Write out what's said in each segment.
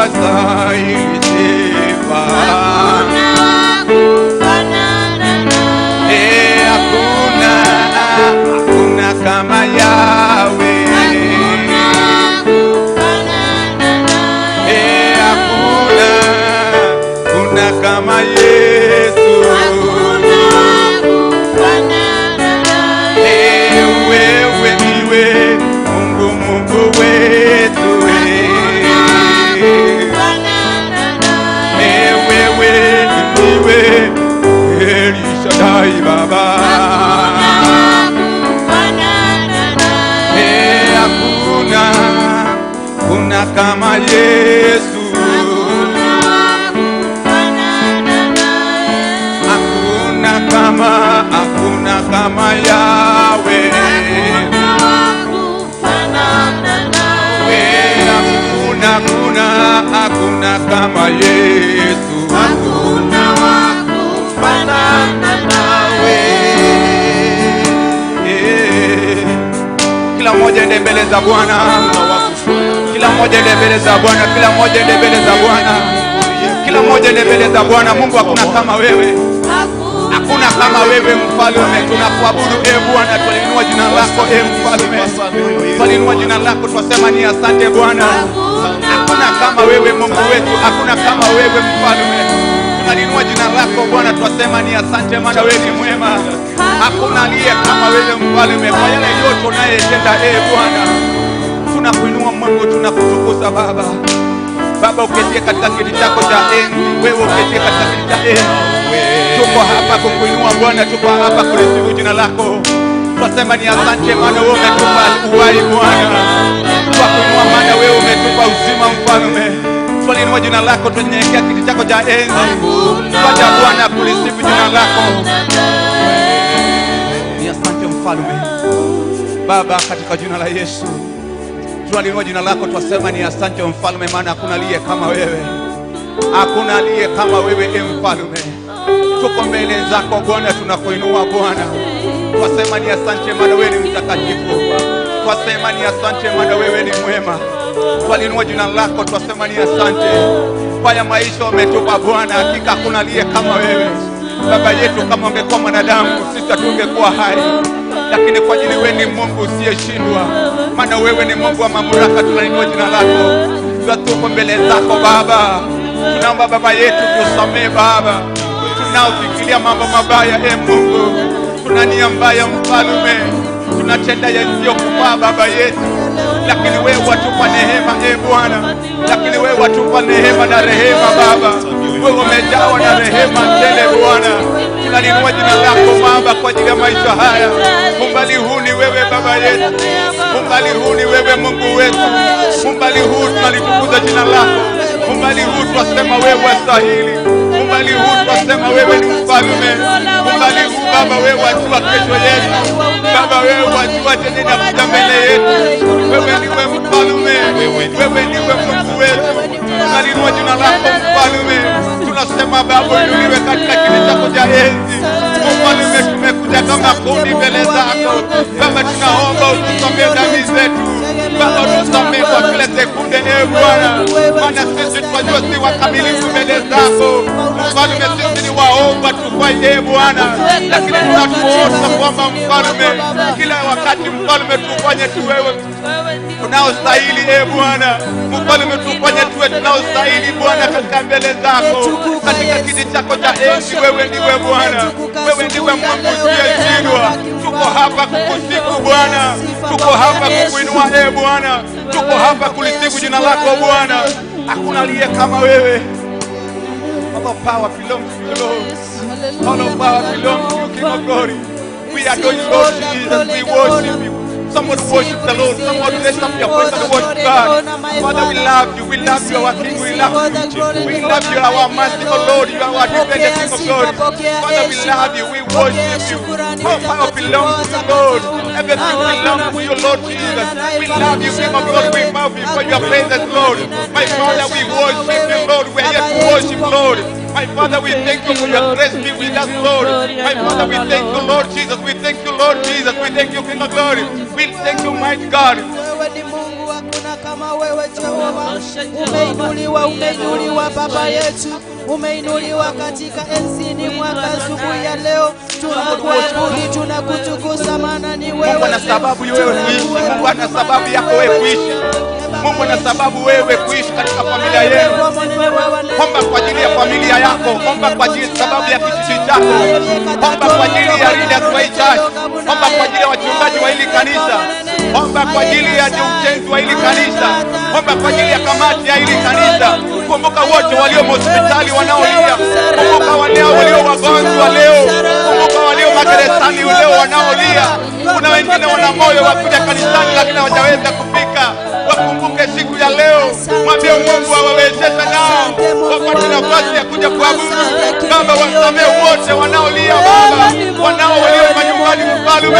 Wastahili sifa. Hakuna wa kufanana naye. Eh, hakuna, hakuna kama Yahweh. Hakuna wa kufanana naye. Eh, hakuna, hakuna kama Yesu. Hakuna wa kufanana naye. Eh, wewe ndiwe Mungu, Mungu wetu. Hakuna wa kufanana naye. Eh, wewe ndiwe El Shaddai Baba. Hakuna wa kufanana naye. Eh, hakuna, kuna kama Yesu. Hakuna wa kufanana naye. Hakuna kama, hakuna kama Yahweh. Hakuna wa kufanana naye. Eh, hakuna, hakuna, hakuna kama Yesu. Hakuna wa kufanana nawe. Eh, kila mmoja ende mbele za Bwana. Kila mmoja ende mbele za Bwana. Kila mmoja ende mbele za Bwana. Kila mmoja ende mbele za Bwana. Mungu, hakuna kama wewe. Hakuna kama wewe, mfalme. Tunakuabudu, e Bwana, twalinua jina lako, e mfalme. Twalinua jina lako, twasema ni asante, Bwana. Hakuna kama wewe, Mungu wetu, hakuna kama wewe, mfalme. Tunalinua jina lako, Bwana, twasema ni asante, maana wewe ni mwema. Hakuna aliye kama wewe, mfalme, kwa yale yote unayetenda, e Bwana. Tunakuinua Mungu, tunakutukuza Baba. Baba, uketie katika kiti chako cha enzi, wewe uketie katika kiti cha enzi. Tuko hapa kukuinua Bwana, tuko hapa kulisifu jina lako. Twasema ni asante, maana wewe umetupa uhai, Bwana. Twakuinua maana wewe umetupa uzima, mfalme. Twalinua jina lako, twanyenyekea kiti chako cha enzi. Twaja, Bwana, kulisifu jina lako. Ni asante, mfalme. Baba, katika jina la Yesu twalinua jina lako, twasema ni asante, mfalme, maana hakuna aliye kama wewe, hakuna aliye kama wewe, e mfalme. Tuko mbele zako, Bwana, tunakuinua, Bwana, twasema ni asante, maana wewe ni mtakatifu. Twasema ni asante, maana wewe ni mwema. Twalinua jina lako, twasema ni asante kwa ya maisha umetupa, Bwana. Hakika hakuna aliye kama wewe, Baba yetu. Kama ungekuwa mwanadamu, sisi hatungekuwa hai, lakini kwa ajili wewe ni Mungu usiyeshindwa, maana wewe ni Mungu wa mamlaka. Tunainua jina lako, tuko mbele zako, Baba. Tunaomba, Baba yetu, tusamee, Baba, tunaofikiria mambo mabaya, e Mungu, tuna nia mbaya, mfalme, tunatenda yasiyokufaa, Baba yetu, lakini wewe watupa neema, e Bwana, lakini wewe watupa neema na rehema, Baba. Wewe umejawa na rehema tele, Bwana. Tunalinua jina lako, Baba, kwa ajili ya maisha haya. Umbali huu ni wewe, Baba yetu, umbali huu ni wewe, Mungu wetu, umbali huu tunalitukuza jina lako, umbali huu twasema wewe wastahili, umbali huu twasema wewe ni mfalme, umbali huu, Baba, wewe wajua kesho yetu, Baba, wewe wajua chenye inakuja mbele yetu. Wewe ndiwe mfalme, wewe ndiwe Mungu wetu. Tunalinua jina lako, mfalme, tunasema, Baba, uinuliwe katika kiti chako cha enzi. Mfalme, tumekuja kama kundi mbele zako. Baba, tunaomba utusamee dhambi zetu. Baba, tusamee kwa kila sekunde, e Bwana, maana sisi tunajua si wakamilifu mbele zako. Mfalme, sisi ni waovu, hatufai, e Bwana, lakini tunatuomba kwamba, mfalme, kila wakati, mfalme, tufanye tu wewe tunaostahili, e Bwana. Mfalme, tufanye tuwe tunaostahili, Bwana, katika mbele zako, katika kiti chako cha enzi. Wewe ndiwe Bwana, wewe ndiwe Mungu usiyeshindwa. Tuko hapa kukusifu, Bwana, tuko hapa kukuinua, e Bwana, tuko hapa kulisifu jina lako, Bwana. Hakuna aliye kama wewe. All power belongs to you, Lord. All of power belongs to you, King of Glory. We adore you, Lord Jesus. We worship you. Someone worship the Lord. Someone raise up your voice and worship God. Father, we love you. We love you, our King. We love you. We love you, our merciful Lord. You are our defender, King of Glory. Father, we love you. We worship you. All power belongs to you, Lord. Everything belongs to you, Lord Jesus. We love you, King of Glory. We bow before your presence, Lord. My Father, we worship you, Lord. We are here to worship, Lord. My Father, we thank you for your grace be with us, Lord. My Father, we thank you, Lord Jesus. We thank you, Lord Jesus. We thank you, King of Glory. We thank you, mighty God. Wewe ni Mungu, hakuna kama kama wewe Jehova. Umeinuliwa, umeinuliwa Baba yetu, umeinuliwa katika enzini mwaka asubuhi ya leo. Tunakuabudu, tunakutukuza, maana ni wewe. Mungu ana sababu wewe kuishi. Mungu ana sababu yako wewe kuishi. Mungu ana sababu wewe kuishi katika familia yenu. Omba kwa ajili ya familia yako, omba kwa ajili sababu ya kijiji chako, omba kwa ajili ya leaders wa hii church, omba kwa ajili ya wachungaji wa hili kanisa, omba kwa ajili ya ujenzi wa hili kanisa, omba kwa ajili ya kamati ya hili kanisa. Kumbuka wote walio hospitali wanaolia, kumbuka wale walio wagonjwa leo, kumbuka walio magerezani leo wanaolia. Kuna wengine wana moyo wa kuja kanisani lakini hawajaweza kufika. Wakumbuke siku ya leo, mwambie Mungu awawezeshe nao wapate nafasi ya kuja kuabudu. Baba, wasamehe wote wanaolia Baba, wanao walio manyumbani, Mfalme,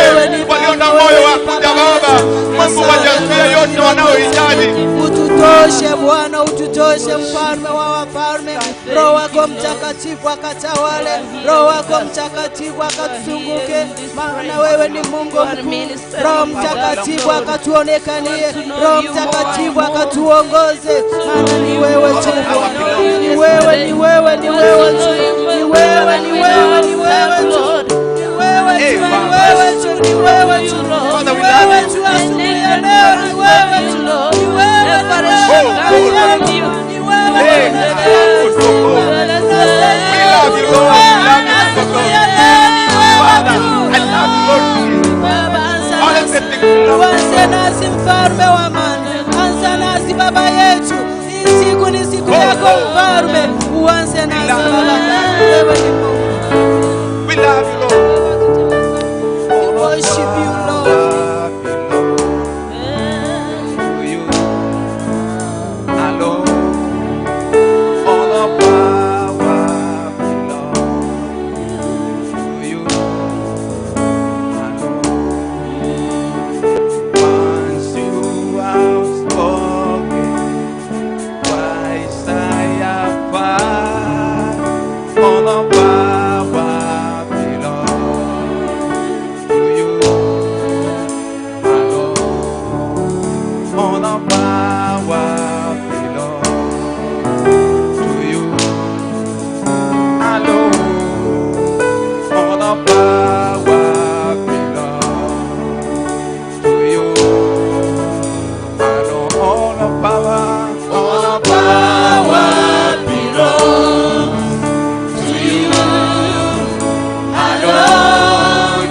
walio na moyo wa kuja Baba. Mungu, wajazie yote wanaohitaji. Ututoshe Bwana, ututoshe Mfalme wa wafalme. Roho wako Mtakatifu akatawale, Roho wako Mtakatifu akatuzunguke, maana wewe ni Mungu mkuu. Roho Mtakatifu akatuonekanie, Roho Mtakatifu akatuongoze, maana ni wewe tu Bwana, ni wewe, ni wewe, ni wewe tu, ni wewe, ni wewe, ni wewe tu, ni wewe tu, ni wewe tu, ni wewe tu, ni wewe tu asubuhi ya leo, ni wewe tu, ni wewe, ni wewe, ni wewe, Hey, we love you, Lord. We love you, Lord. Father, I love you, Lord Jesus. All everything belongs to Uanze you. nasi Mfalme wa amani, anza nasi Baba yetu. Hii siku ni siku yako Mfalme, uanze nasi Baba, wewe ni Mungu. We love you, Lord. We worship you, Lord. To you alone, all the power belongs to you alone. Once you have spoken, twice I have fired. All the power belongs to you alone. All the power belongs to you alone. All the power belongs to you alone. All the power, all the power belongs to you alone.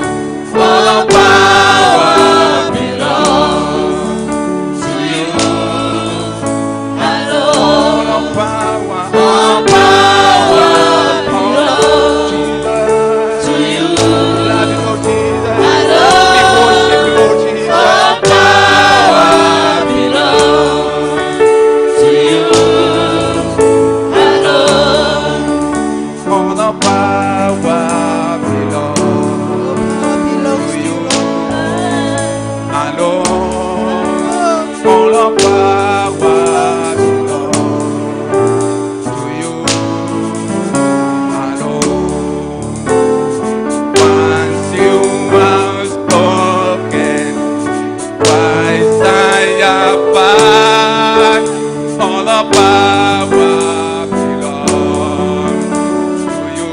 All the power belongs to you alone. All the power, all power belongs to you. Love you, Lord Jesus. We worship you, Lord Jesus. All power belongs to you alone. All the power belongs to you alone. All the power belongs to you alone. Once you have spoken, twice I have fired. All the power belongs to you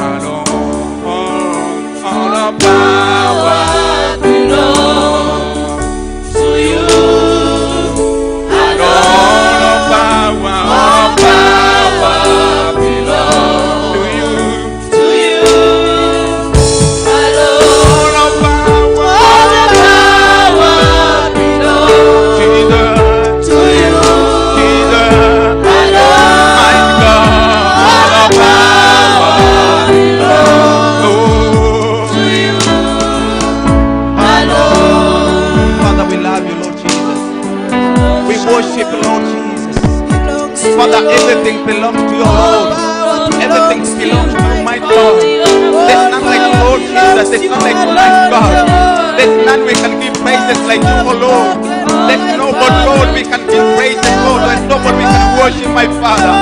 alone. All the power belongs to you alone. All the power, all power belongs to you. To you alone. All the power, All the power belongs Jesus, to you Jesus, alone. my God. All the power Belongs belongs to you alone. Father, we love you, Lord Jesus. We worship you, Lord Jesus. Belongs to Father, you, Lord. everything belongs to you, Lord. Everything belongs to you, my God. There's none like you, Lord Jesus. There's none like you, my God. There's none we can give praises like you, oh Lord. There's nobody, Lord, we can give praises, Lord. There's nobody we can worship, my Father,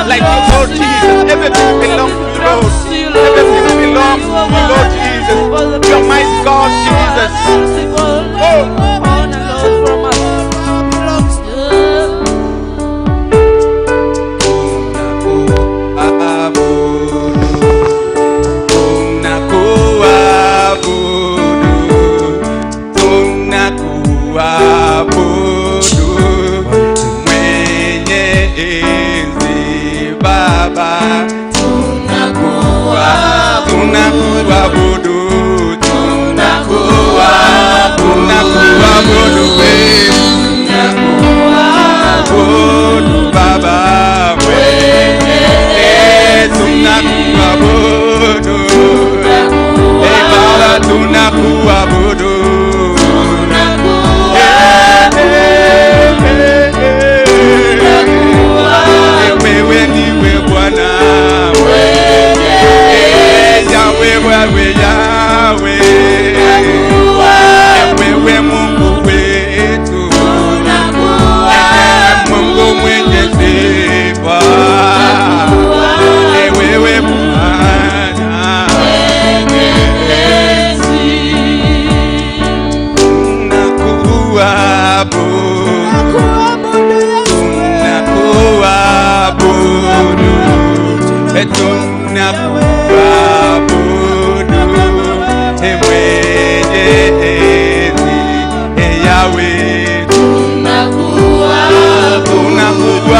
like you, Lord Jesus. Everything belongs to you, Lord. Everything belongs to you, Lord Jesus. You're my God, Jesus. Oh. Honor, Lord, from us. Tunakuabudu. Wewe ndiwe Bwana, Yahweh, wewe Yahweh, wewe Mungu wetu, Mungu mwenye sifa, wewe Bwana. Tunakuabudu, tunakuabudu, tunakuabudu, mwenye enzi, Yahweh,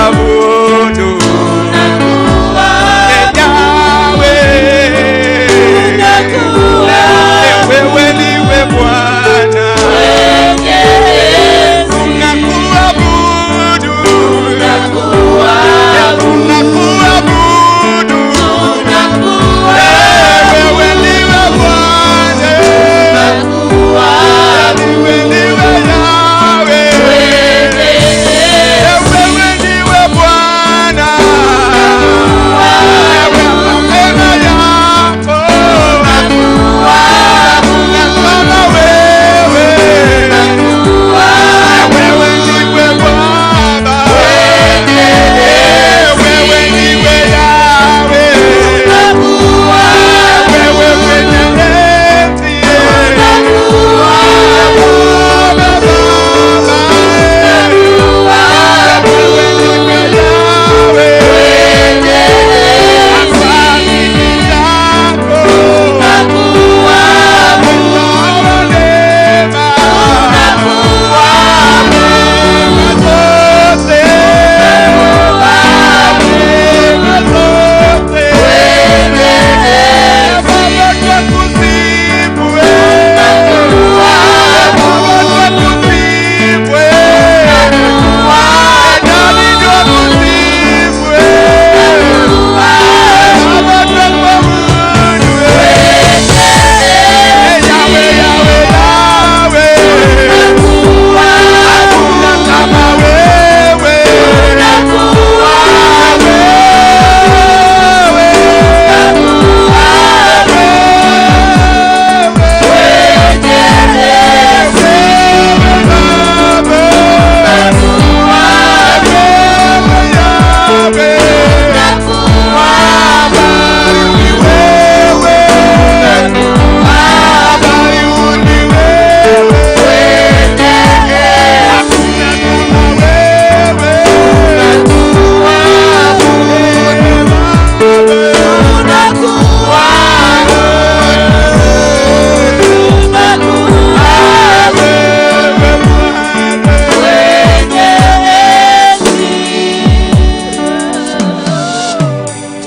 tunakuabudu, Yahweh, wewe ndiwe Bwana. Tunakuabudu, tunakuabudu, wewe ndiwe Bwana, wewe ndiwe Yahweh, wewe ndiwe Bwana, wewe yako, hakuna kama wewe. Wewe ndiwe Baba, wewe ndiwe Yahweh, wewe mwenye enzi, Baba, wewe ndiwe Yahweh, asante zako, Hakuna kama wewe.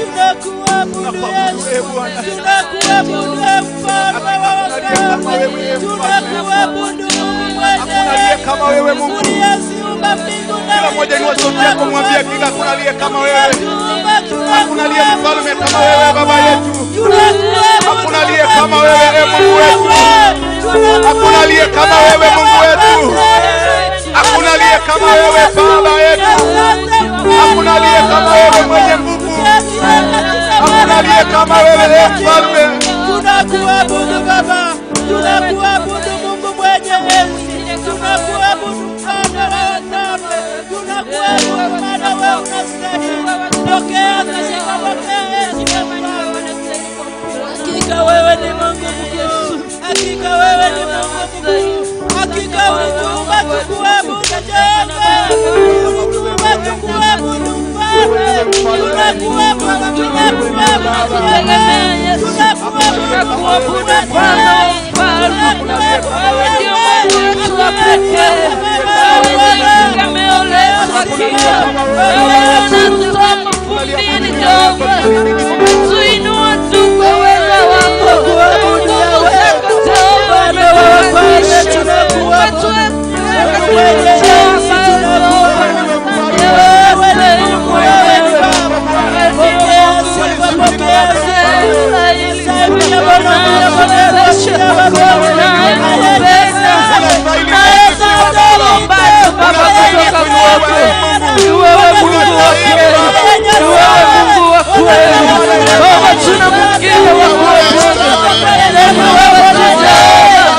Tunakuabudu Yesu, tunakuabudu mfalme wa wafalme, tunakuabudu Mungu mwenye Hakuna aliye kama wewe Mungu. uliyeziumba mbingu na Kila mmoja inua sauti yako mwambie, hakika hakuna aliye kama wewe. Hakuna aliye mfalme kama wewe Baba yetu. Hakuna aliye kama wewe, e Mungu wetu. Hakuna aliye kama wewe Mungu wetu. Hakuna aliye kama wewe Baba yetu. Hakuna aliye kama wewe mwenye nguvu. Hakuna aliye kama wewe e mfalme. Tunakuabudu Baba, tunakuabudu Mungu mwenye enzi, tunakuabudu mfalme wa wafalme, tunakuabudu maana wewe unastahili. Pokea sifa, pokea heshima Mfalme. Hakika wewe ni Mungu mkuu, hakika wewe ni Mungu mkuu, hakika ulituumba tukuabudu Jehova, ulituumba tukuabudu Mfalme. Tunakuabudu, tunakuabudu Jehova, tunakuabudu Bwana wa mfalme, wewe ndio Mungu wetu wa pekee, wewe ndiye tegemeo letu hakika, wewe unatutoa mavumbini Jehova, umetuinua tu kwa uweza wako, nguvu zako Jehova umetuwezesha, umetuweka katika njia ambayo Jehova, wewe ni mwenyewe, wewe ndio Mungu wetu. wako. Ni wewe Mungu wa kweli, ni wewe Mungu wa kweli. Baba, tuna mwingine wa kuabudu, ni wewe tu Jehova.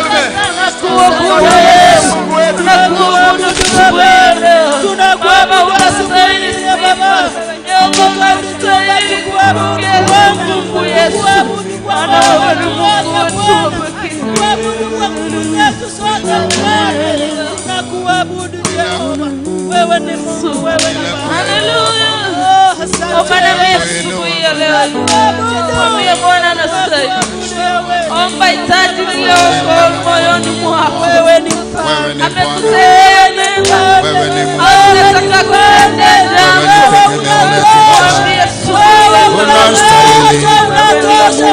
Tunakuabudu Yesu, tunakuabudu Bwana. Baba, unastahili sifa. Jehova, unastahili kupokea Mungu Yesu. Maana wewe ni Mungu wetu wa pekee. Tunakuabudu Jehova. Wewe ni Mungu, wewe ni Baba. Haleluya. Oh, asante. Omba na mimi asubuhi ya leo. Mwambie Bwana anastahili. Omba hitaji lililoko moyoni mwako. Wewe ni mfalme. Wewe ni Bwana, Amekutendea mema. wewe ni Mungu, Au unataka kutendea wewe ni jambo. tegemeo letu Baba. Mwambie asubuhi ya leo. Unastahili,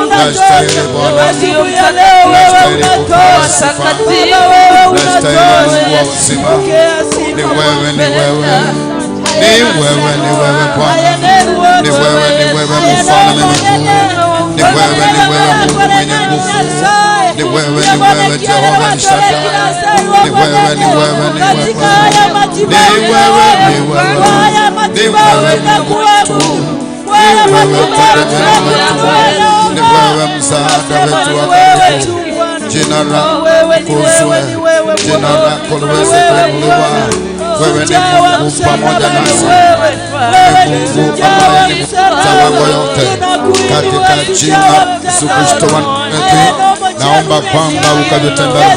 unastahili Bwana, Asubuhi ya leo wewe unastahili kupewa unatosha. sifa, Mtakatifu. Wewe unastahili unatosha. Mungu wa uzima. Pokea Ni sifa. wewe, ni wewe, ni wewe, ni wewe Bwana, ni wewe, ni wewe mfalme mkuu, ni wewe, ni wewe Mungu mwenye nguvu, ni wewe, ni wewe Jehova El Shaddai, ni wewe, ni wewe, ni wewe, ni wewe, ni wewe, ni wewe Mungu wetu, ni wewe tegemeo letu, ni wewe msaada wetu wa karibu. Jina lako litukuzwe, jina lako liweze kuinuliwa. Wewe ni Mungu pamoja nasi, ni Mungu ambaye ni mtawango yote. Katika jina la Yesu Kristo wa Nazareti, naomba kwamba ukatutembelee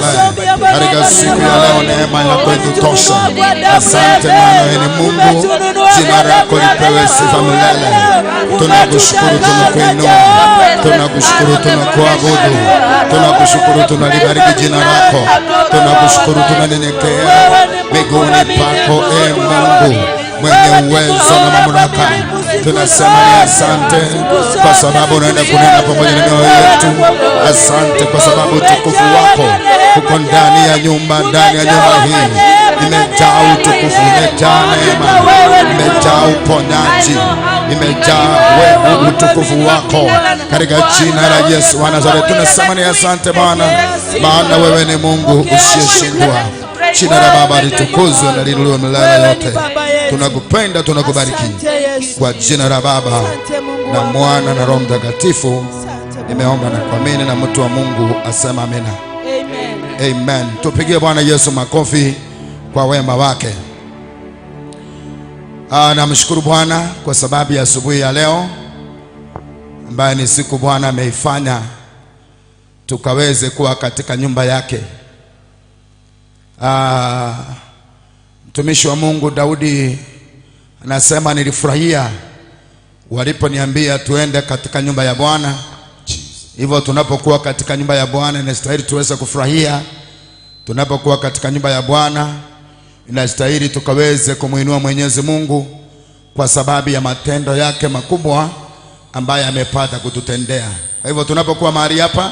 katika siku ya leo, neema yako itutoshe. Asante maana wewe ni Mungu, jina lako lipewe sifa milele. Tunakushukuru, tunakuinua, tunakushukuru, tunakuabudu, tunakushukuru, tunalibariki jina lako, tunakushukuru, tunanyenyekea miguuni pako, e Mungu mwenye uwezo na mamlaka. Tunasema ni asante kwa sababu unaenda kunena pamoja na mioyo yetu. Asante kwa sababu utukufu wako uko ndani ya nyumba, ndani ya nyumba hii imejaa utukufu, imejaa neema, imejaa uponyaji, imejaa wewe utukufu wako, katika jina la Yesu wa Nazareti. Tunasema ni asante Bwana, maana wewe ni Mungu usiyeshindwa. Jina la Baba litukuzwe na liinuliwe milele yote. Tunakupenda, tunakubariki Asante Yesu. kwa jina la Baba Asante Mungu na wangu. Mwana na Roho Mtakatifu. Asante. Nimeomba na kuamini, na mtu wa Mungu asema amina. Amen. Amen. Tupigie Bwana Yesu makofi kwa wema wake. Namshukuru Bwana kwa sababu ya asubuhi ya leo ambaye ni siku Bwana ameifanya tukaweze kuwa katika nyumba yake. Mtumishi wa Mungu Daudi anasema, nilifurahia waliponiambia tuende katika nyumba ya Bwana. Hivyo tunapokuwa katika nyumba ya Bwana inastahili tuweze kufurahia. Tunapokuwa katika nyumba ya Bwana inastahili tukaweze kumuinua Mwenyezi Mungu kwa sababu ya matendo yake makubwa ambaye amepata kututendea. Kwa hivyo tunapokuwa mahali hapa,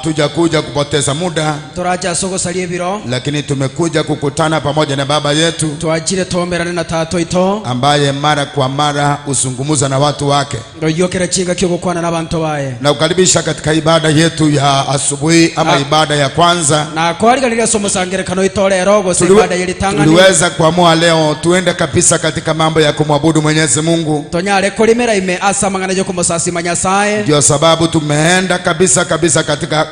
tuja kuja kupoteza muda, Turaja sogosaria ebiro. Lakini tumekuja kukutana pamoja na baba yetu Twajire tomerane na tato ito ambaye mara kwa mara huzungumza na watu wake. Ndoyokera chinga kyogokwana n'abantu baye. Na kukaribisha katika ibada yetu ya asubuhi ama ibada ya kwanza. Na kwariganĩria somosangerekano itorero gose ibada yeritang'ani. Tuliweza kuamua leo tuende kabisa katika mambo ya kumwabudu Mwenyezi Mungu. Tonyare kurimera ime asa mang'ana yokumosasima Nyasaye. Ndio sababu tumeenda kabisa kabisa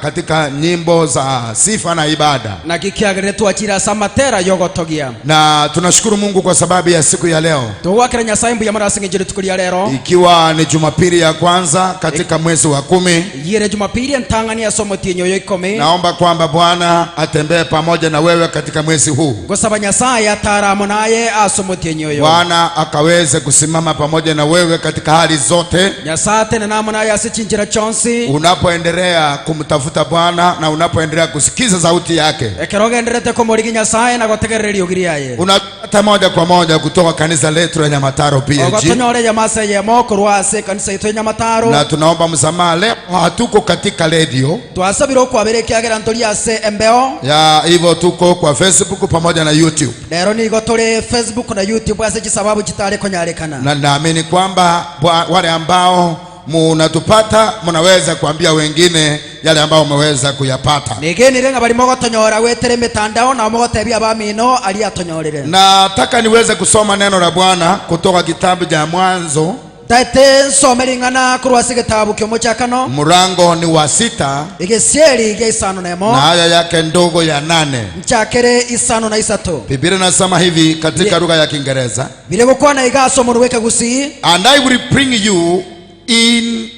katika nyimbo za sifa na ibada. Na gikiagĩrĩre twachira asa matera yogotogia. Na tunashukuru Mungu kwa sababu ya siku ya leo, Tugwakĩra Nyasaye mbuya mũno ase ng'encho rituko ria rero, ikiwa ni Jumapili ya kwanza katika mwezi wa 10. Yire Jumapili entang'ani ase omotienyi oyo 10. Naomba kwamba Bwana atembee pamoja na wewe katika mwezi huu. Ngosaba Nyasaye ataramo naye ase omotienyi oyo. Bwana akaweze kusimama pamoja na wewe katika hali zote. Nyasaye atene namo naye ase chinchera chonsi. Unapoendelea kumtafuta Bwana na unapoendelea kusikiza sauti yake, Ekero ogenderete komorigi Nyasaye na gotegereria ogiri yaye, unapata moja kwa moja kutoka kanisa letu la Nyamataro PAG. Ogotonyore yamase yemo korwa ase kanisa itu Nyamataro. Na tunaomba msamaha, leo hatuko katika radio Twasabire okwabere kiagera ntori ase embeo ya hivyo, tuko kwa Facebook pamoja na YouTube. Rero nigo turi Facebook na YouTube ase chisababu chitare konyarekana. Na naamini kwamba wale ambao munatupata mnaweza kuambia wengine yale ambayo umeweza kuyapata. Nigenire ng'abarimo gotonyora wetere mitandao na mogotebia abamino aliatonyorire. Nataka niweze kusoma neno la Bwana kutoka kitabu cha Mwanzo. Tate nsomering'ana korwa ase getabu kiomochakano. Mlango ni wa 6 Egesieri gia isano na emo. na aya yake ndogo ya 8. Nchakere isano na isato. Biblia inasema hivi katika lugha ya Kiingereza. Bile gokwana igaso moruweke gusi. And I will bring you in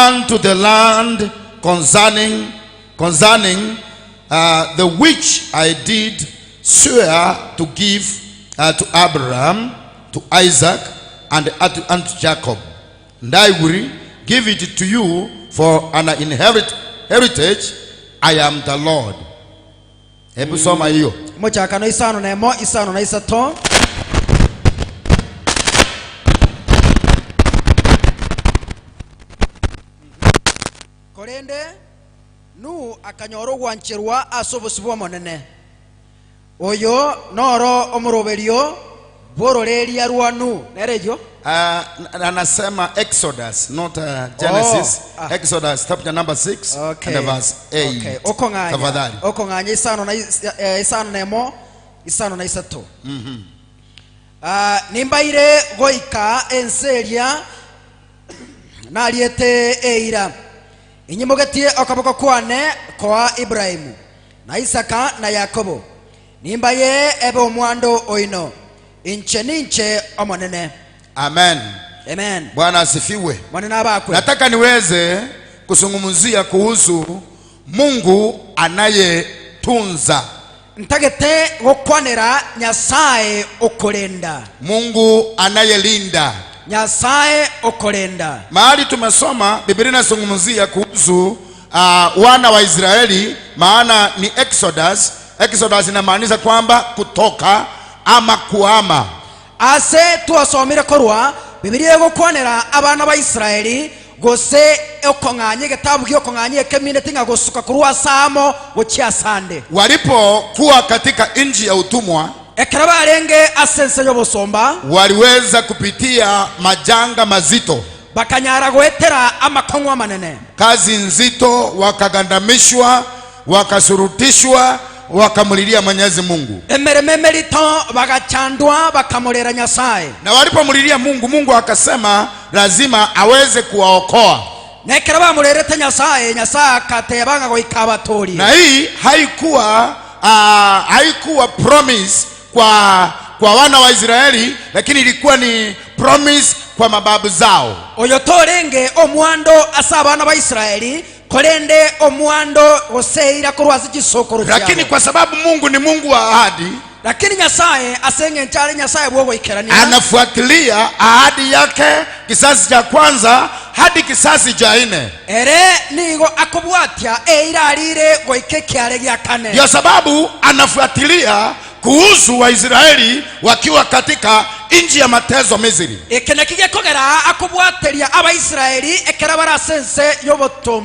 unto the land concerning the which I did swear to give to Abraham, to Isaac, and unto Jacob. And I will give it to you for an heritage. I am the Lord. Hebu soma hiyo. Mochakano isano na emo isano na isato. Korende nu akanyoro gwancherwa asobosi bw'omonene. Oyo noro omuroberio bwororeria rwanu nerejo. Anasema Exodus, not Genesis. Oh, ah. Exodus chapter number 6 okay. and verse 8. Okay. Tafadhali. Okong'anya isano na isano na emo isano na isato. Nimbaire goika enseria nariete eira. Inyimugetie okaboko kwane kwa Ibrahimu na Isaka na Yakobo. Nimbaye ebe omwando oino. Inche ninche omonene. Amen. Amen. Bwana asifiwe. Mwanene abakwe. Nataka niweze kuzungumzia kuhusu Mungu anayetunza. Ntagete gokwanera Nyasaye okorenda. Mungu anayelinda. Nyasaye okorenda. Mahali tumesoma Biblia inazungumzia kuhusu wana wa Israeli, maana ni Exodus. Exodus inamaanisha kwamba kutoka ama kuama. Ase tuwasomire korwa Biblia egokwanera abana ba Israeli gose okong'anye getabu giokong'anye kemine tinga gosuka kurwa samo gochia sande. Walipokuwa katika nchi ya utumwa, ekero barenge asense yobosomba, waliweza kupitia majanga mazito, bakanyara goetera amakong'wa manene, kazi nzito, wakagandamishwa, wakasurutishwa, wakamlilia Mwenyezi Mungu. Emerememerito bagachandwa bakamulera Nyasaye. Na walipomlilia Mungu, Mungu akasema lazima aweze kuwaokoa. Nekero bamurerete Nyasaye, Nyasaye akatebanga goikabatori. Na hii haikuwa promise kwa wana wa Israeli, lakini ilikuwa ni promise kwa mababu zao. Oyo torenge omwando asa abana ba Israeli korende omwando goseira korwa chisokoro chabo. Lakini kwa sababu Mungu ni Mungu wa ahadi, lakini Nyasaye asenge nchale Nyasaye bwogo ikerania, anafuatilia ahadi yake kisasi cha kwanza hadi kisasi cha 4. Ere nigo akobwatia eirarire goike kiare gya kane. Ndio sababu anafuatilia kuhusu wa Israeli wakiwa katika nchi ya mateso Misri. Ekene kigekogera akobwateria abaisraeli ekera barasense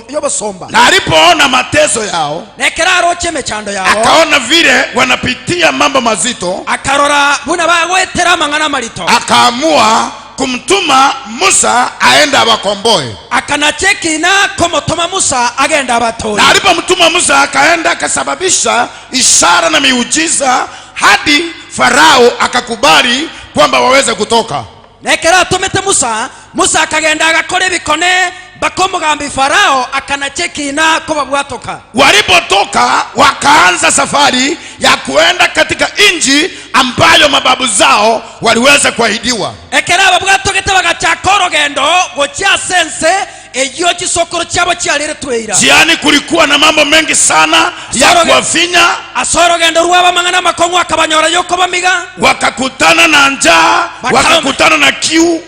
yobosomba. Na alipoona mateso yao, nekera aroche mechando yao, akaona vile wanapitia mambo mazito, akarora buna bagwetera mang'ana marito, akaamua kumtuma Musa aende awakomboe. Akanacheki na kumtuma Musa agenda abatoi. Na alipomtuma Musa akaenda akasababisha ishara na miujiza hadi Farao akakubali kwamba waweze kutoka. Nekera atumete Musa, Musa akagenda agakora ebikone bakomugambi Farao akanacheki na kubabwatoka. Walipotoka wakaanza safari ya kuenda katika nchi ambayo mababu zao waliweza kuahidiwa. Ekera babwatogete bagachaka orogendo gochia sense eyo chisokoro chabo chiareretweira. Jiani kulikuwa na mambo mengi sana ya kuwafinya. Asorogendo rwaba mang'ana makong'wa akabanyora yoko bamiga. Wakakutana na njaa, wakakutana na kiu,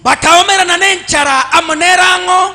bakaomerana nenchara amonerango,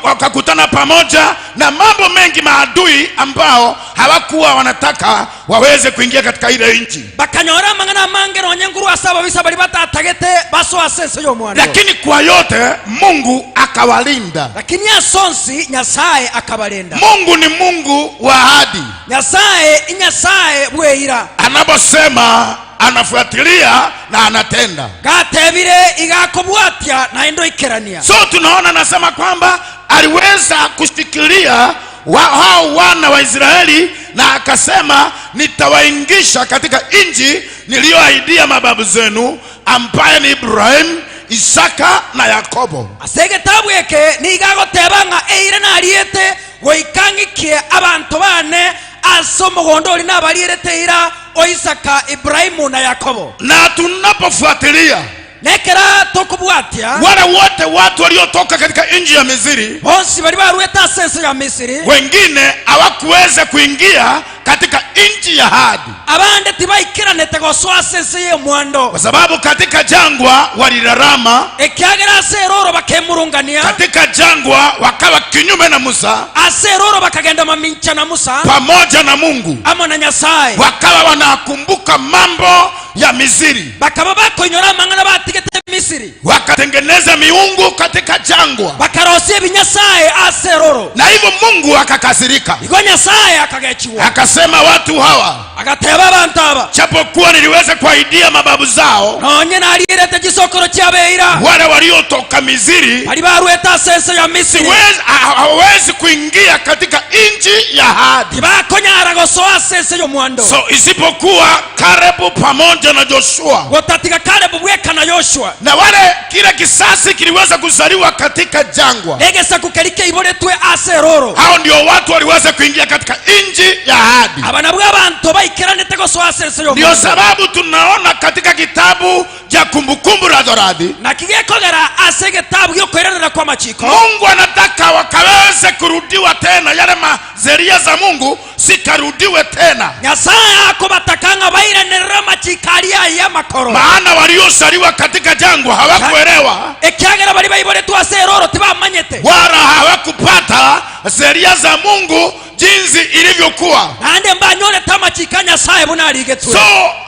wakakutana pamoja na mambo mengi, maadui ambao hawakuwa wanataka waweze kuingia katika ile nchi. Bakanyora mang'ana mangero nyenguru asaba bisabali batatagete baso asense yo mwana. Lakini kwa yote Mungu akawalinda. Lakini asonsi Nyasaye akabalinda. Mungu ni Mungu wa ahadi. Nyasaye inyasaye bweira. Anaposema anafuatilia na anatenda. Gatebire igakobwatia na endo ikerania. So tunaona anasema kwamba aliweza kushikilia hao wana wa Israeli na akasema, nitawaingisha katika nchi niliyoahidia mababu zenu, ambaye ni Ibrahim, Isaka na Yakobo. Ase egetabu eke nigagotebanga eire nariete goikangikie abantu bane ase omogondo ori nabarierete ira o Isaka, Ibrahimu na Yakobo. Na tunapofuatilia nekera tokubwatia wale wote watu waliotoka katika nchi ya Misri, bonsi bali barueta ase ya Misri, wengine hawakuweza kuingia katika nchi ya ahadi, abande tibaikiranete gosoa ase ya mwando, kwa sababu katika jangwa walilalama, ekiagera ase eroro bakemurungania, katika jangwa wakawa kinyume na Musa, ase eroro bakagenda mamincha na Musa pamoja na Mungu amo na Nyasaye, wakawa wanakumbuka mambo ya Misri, bakaba bakonyora mangana batigete Misri, wakatengeneza miungu katika jangwa, bakarosia ebinyasaye ase eroro, na hivyo Mungu akakasirika. Igo Nyasaye akagechiwa, akasema watu hawa, agateba abantu aba, japokuwa niliweza kuahidia mababu zao, nonye nalirete chisokoro chiabeira, wale waliotoka Misri bali barueta ase ya Misri, hawezi kuingia katika nchi ya ahadi, tibakonyara gosoa ase ya mwando. So isipokuwa Kalebu pamoja na Joshua, gotatika Kalebu bweka na Joshua, na wale kila kisasi kiliweza kuzaliwa katika jangwa, egesa kukelike iboretwe ase eroro, hao ndio watu waliweza kuingia katika nchi ya ahadi. Abana bw'abantu baikiranete gosoa ase ya Ndio sababu tunaona katika kitabu cha Kumbukumbu la Torati, na kigekogera ase gitabu gyokoiranera kwa machiko, Mungu anataka wakaweze kurudiwa tena, yale mazeria za Mungu sikarudiwe tena. Nyasaye akobatakanga bairanera machikaria ya makoro, maana waliozaliwa katika jangwa hawakuelewa, ekiagera bali baiboretwe ase eroro tibamanyete, wala hawakupata sheria za Mungu jinsi ilivyokuwa, nande mbanyore tamachika Nyasaye bunarigetwe. So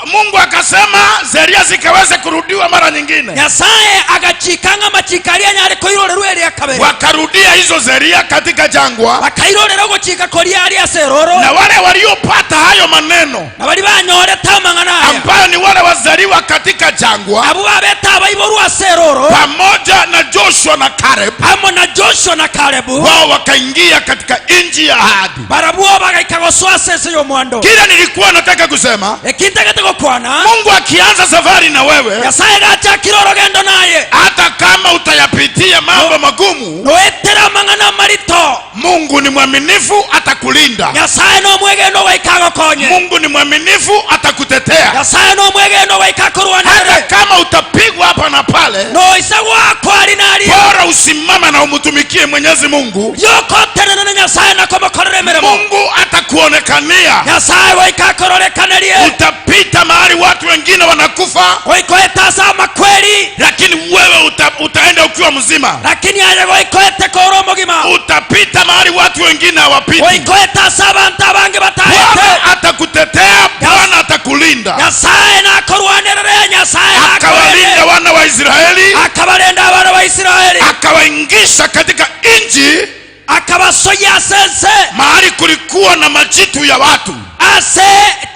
Mungu akasema sheria zikaweze kurudiwa mara nyingine. Nyasaye agachikanga machikaria nyare koirorerwe eri akabere, wakarudia hizo sheria katika jangwa, bakairorera gochika koria ari ase eroro, na wale waliopata hayo maneno, na bali banyore tamangana aya, ambayo ni wale wazaliwa katika jangwa, abo babeta baiborwa ase eroro, pamoja na Joshua na Caleb, amo na Joshua na Kalebu, wao wakaingia katika nchi ya ahadi, barabuo bagaikagosoa ase ya mwando. Kila nilikuwa nataka kusema, ekintagetegokwana, Mungu akianza safari na wewe, Nyasaye gachakira orogendo naye, hata kama utayapitia mambo magumu, noetera mangana marito, Mungu ni mwaminifu atakulinda. Nyasaye no mwegeno waikagokonye, Mungu ni mwaminifu atakutetea. Nyasaye no mwegeno waikakorwanere, hata kama utapigwa hapa na pale, no isagwa kwari nari, bora usimame na umtumikie Mwenyezi Mungu, yokotenene na Nyasaye nakomokorere mirimo, Mungu atakuonekania. Nyasaye waikakororekanarie. Utapita mahali watu wengine wanakufa, waikoeta makweli, lakini wewe utaenda ukiwa mzima, lakini aye waikoete koro mugima. Utapita mahali watu wengine hawapiti, waikoeta abantu abange batahete. Bwana atakutetea, Bwana atakulinda. Nyasaye nakorwanerere, Nyasaye akawalinda wana wa Israeli, akabalinda wana wa Israeli, akawaingisha katika nchi, akabasoya sense mahali kulikuwa na majitu ya watu, ase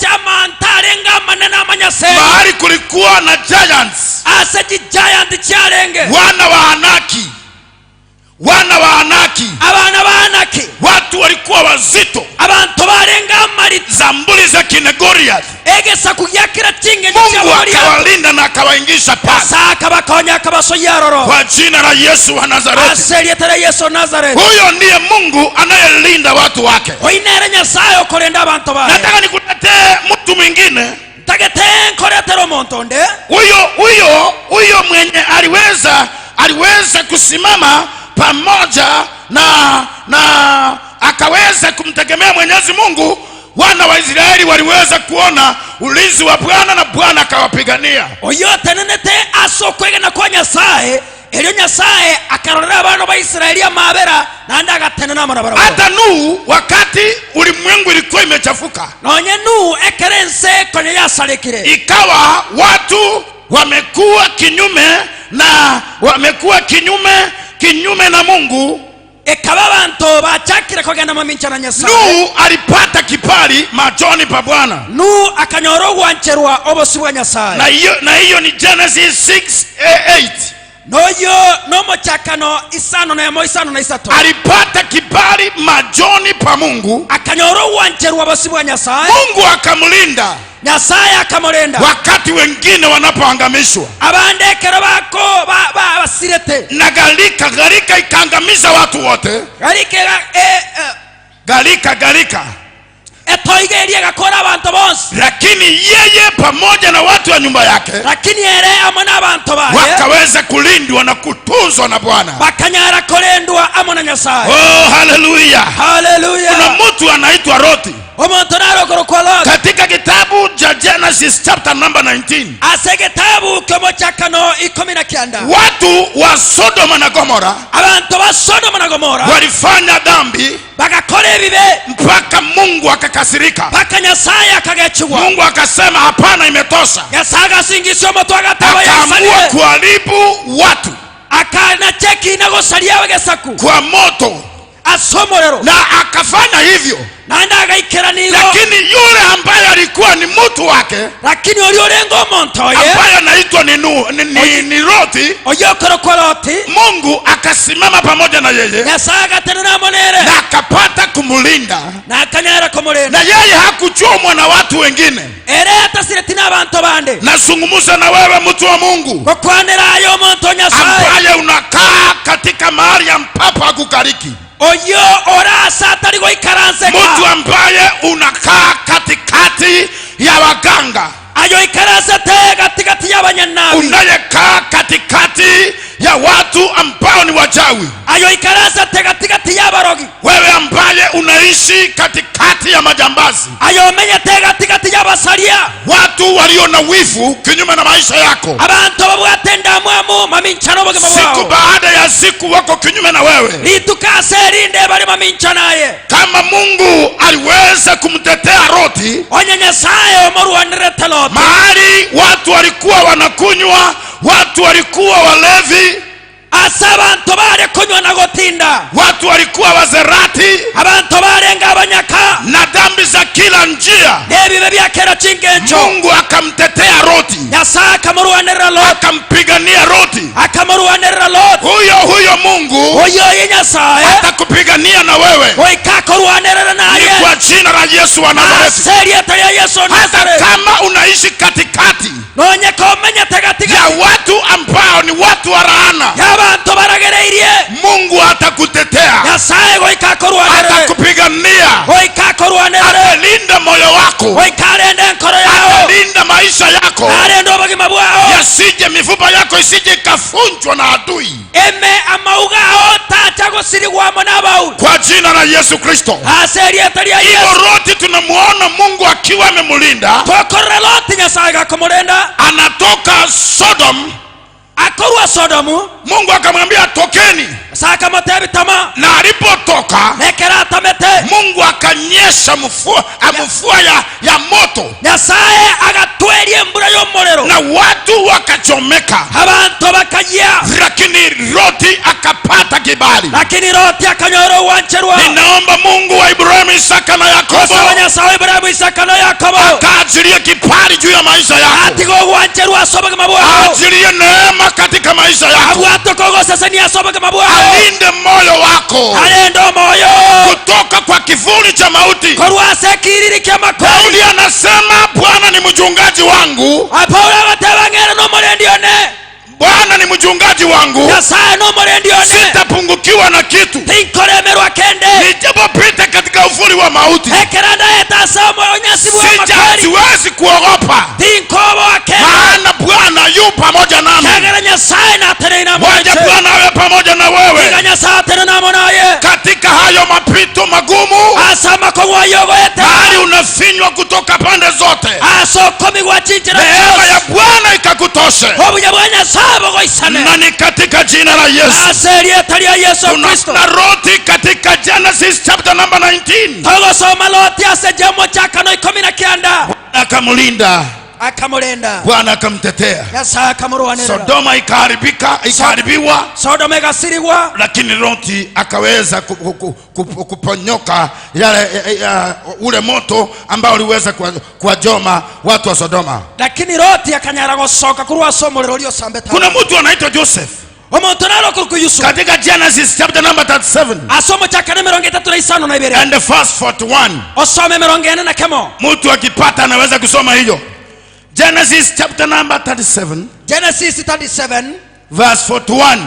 chamantarenga manena amanyase, mahali kulikuwa na giants, ase giant charenge, wana wa Anaki, wana wa Anaki, abana ba Anaki, watu walikuwa wazito, abantu barenga amari zambuli za kina Goliath, egesa kugyakira chinge. Mungu akawalinda na akawaingisha pale, saka bakonya akabasoyaroro, kwa jina la Yesu wa Nazareti, aserietera Yesu Nazareti. Huyo ndiye Mungu anayelinda watu wake. Oinere Nyasaye okorenda abantu bae. Nataka nikuletee mtu mwingine, ntagete nkoretera omuntu nde, huyo mwenye aliweza kusimama pamoja na akaweza kumtegemea Mwenyezi Mungu. Wana wa Israeli waliweza kuona ulinzi wa Bwana na Bwana akawapigania. Oyo tenenete asokwegena kwa Nyasaye, elyo Nyasaye akarorera abana ba Israeli amabera nande agatenena amana barabo. Hata Nuhu wakati ulimwengu ilikuwa imechafuka, nonye Nuhu ekerense konye yasalikire, ikawa watu wamekuwa kinyume na wamekuwa kinyume na Mungu, ekaba abantu bachakire kogenda mamincha na Nyasaye. Nuhu alipata kibali machoni pa Bwana. Nuhu akanyora ogwancherwa obosi bwa Nyasaye. Na hiyo ni Genesis 6:8. Noyo nomochakano isano na emo isano na isato. Alipata kibali machoni pa Mungu. Akanyoro uwancherwa bosibwa Nyasaye. Mungu akamlinda. Nyasaye akamulinda. Wakati wengine wanapoangamishwa. Abandekero bako basirete. Na gharika ikaangamiza watu wote. Gharika. Etoigerie gakora abantu bonse. Lakini yeye pamoja na watu wa nyumba yake. Lakini yeye amona abantu baye. Wakaweza kulindwa na kutunzwa na Bwana. Bakanyara kulindwa amona Nyasaye. Oh, haleluya. Haleluya. Kuna mtu anaitwa Loti. Omuntu narokoro kwa Loti. Katika kitabu cha Genesis chapter number 19. Ase kitabu kyomochakano 19. Watu wa Sodoma na Gomora. Abantu ba Sodoma na Gomora walifanya dhambi bagakora ebibe mpaka Mungu akakasirika. Mpaka Nyasaye akagechwa. Mungu akasema hapana, imetosha. Nyasaye akasingisha omoto agataba Akaamua kuharibu watu. Akana cheki na gosalia wegesaku kwa moto. Asomorero. Na akafanya hivyo. Naenda agaikera nigo. Lakini yule ambaye alikuwa ni mtu wake, lakini oliorengo omuntu oye ambaye anaitwa ni Loti, oyokoro kwa Loti, Mungu akasimama pamoja na yeye. Nyasaye agatenena monere. Na akapata kumlinda. Na akanyara kumulinda. Na yeye hakuchomwa na watu wengine. Ere atasireti n'abantu bande. Nazungumza na wewe mtu wa Mungu gokwanera ayo omuntu Nyasaye ambaye unakaa katika mahali ambapo hakukariki. Oyo orasa atari goikaranseka. Mtu ambaye unakaa katikati ya waganga. Ayo ikaransete katikati ya banyanabi. Unayekaa katikati ya watu ambao ni wachawi. Ayo ikaransete katikati ya barogi. Wewe ambaye unaishi katikati ya majambazi. Ayo menyete katikati ya basaria. Watu walio na wivu kinyume na maisha yako. Abantu babwatenda mwamu maminchano bogema bwao. Siku baada ya siku wako kinyume na wewe. Litukase rinde bali maminchanaye. Kama Mungu aliweza kumtetea Loti, onye Nyasaye omorwanirete Loti. Mahali watu walikuwa wanakunywa, watu walikuwa walevi, asa abantu bare kunywa na gotinda, watu walikuwa wazerati, abantu barenga abanyaka na dhambi za kila njia. Ebibe byakera chingencho. Mungu akamtetea Loti. Nyasaye akamurwanirira Loti. Akampigania Loti. Akamurwanirira Loti. Huyo Mungu, huyo Nyasaye atakupigania na wewe. Oikakurwanirira naye. Ni kwa jina la Yesu wa Nazareti. Hata kama unaishi katikati ya watu ambao ni watu wa laana, Mungu atakutetea. Nyasaye atakupigania. Atalinda moyo wako. Atalinda maisha yako. Yasije mifupa yako isije ikafunjwa na adui. Kwa jina la Yesu Kristo. Hivyo Loti tunamuona Mungu akiwa amemlinda. Anatoka Sodom. Akorwa Sodomu. Mungu akamwambia tokeni. Na alipotoka Mungu akanyesha mvua ya moto. Nyasaye agatwerie mbura y'omuriro. Na watu wakachomeka. Abantu bakajia. Lakini Loti akapata kibali. Lakini Loti akanyora uwancherwa. Ninaomba Mungu wa Ibrahimu, Isaka na Yakobo Nyasaye Ibrahimu, Isaka na Yakobo akaachilie kibali juu ya maisha yako. Atigo uwancherwa asoboke mabwao. Aachilie neema katika maisha yako. Alinde moyo wako. Alinde moyo kutoka kwa kivuli cha mauti. Daudi anasema Bwana ni mchungaji wangu. Bwana ni mchungaji wangu, sitapungukiwa na kitu. Nijapopita katika uvuli wa mauti, siwezi kuogopa, maana Bwana yu pamoja nami. Wacha Bwana awe pamoja na wewe katika hayo mapito magumu, mahali unafinywa kutoka pande zote. Neema ya Bwana ikakutoshe. Na ni katika jina la Yesu. Tuna Loti katika Genesis chapter number 19. Akamlinda, akamlinda. Bwana akamtetea. Sodoma ikaharibika, ikaharibiwa. Sodoma ikasiriwa. Lakini Loti akaweza kuponyoka yale ule moto ambao uliweza kuwachoma watu wa Sodoma. Lakini Loti akanyara gosoka kurwa somorero lyo sambeta. Kuna mtu anaitwa Joseph. Omonto naro kuruku Yusufu Katika Genesis chapter number 37 asomo chakane 32 and the verse 41. Osome 41. Mtu akipata anaweza kusoma hiyo. Genesis chapter number 37. Genesis 37 verse 41.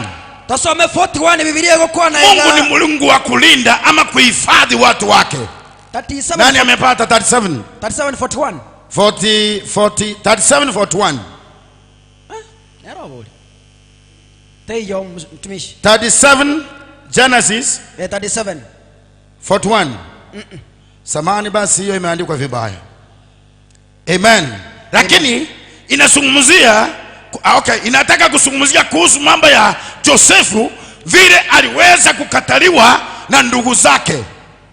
Tusome 41. Biblia iko na Mungu ni Mungu wa kulinda ama kuhifadhi watu wake. 37. Nani amepata 37? 37 41. 40 40 37 41. Nero boli. Teyo mtumishi. 37 Genesis 37 41. Samahani basi hiyo imeandikwa vibaya. Amen. Lakini inazungumzia, okay, inataka kuzungumzia kuhusu mambo ya Josefu vile aliweza kukataliwa na ndugu zake.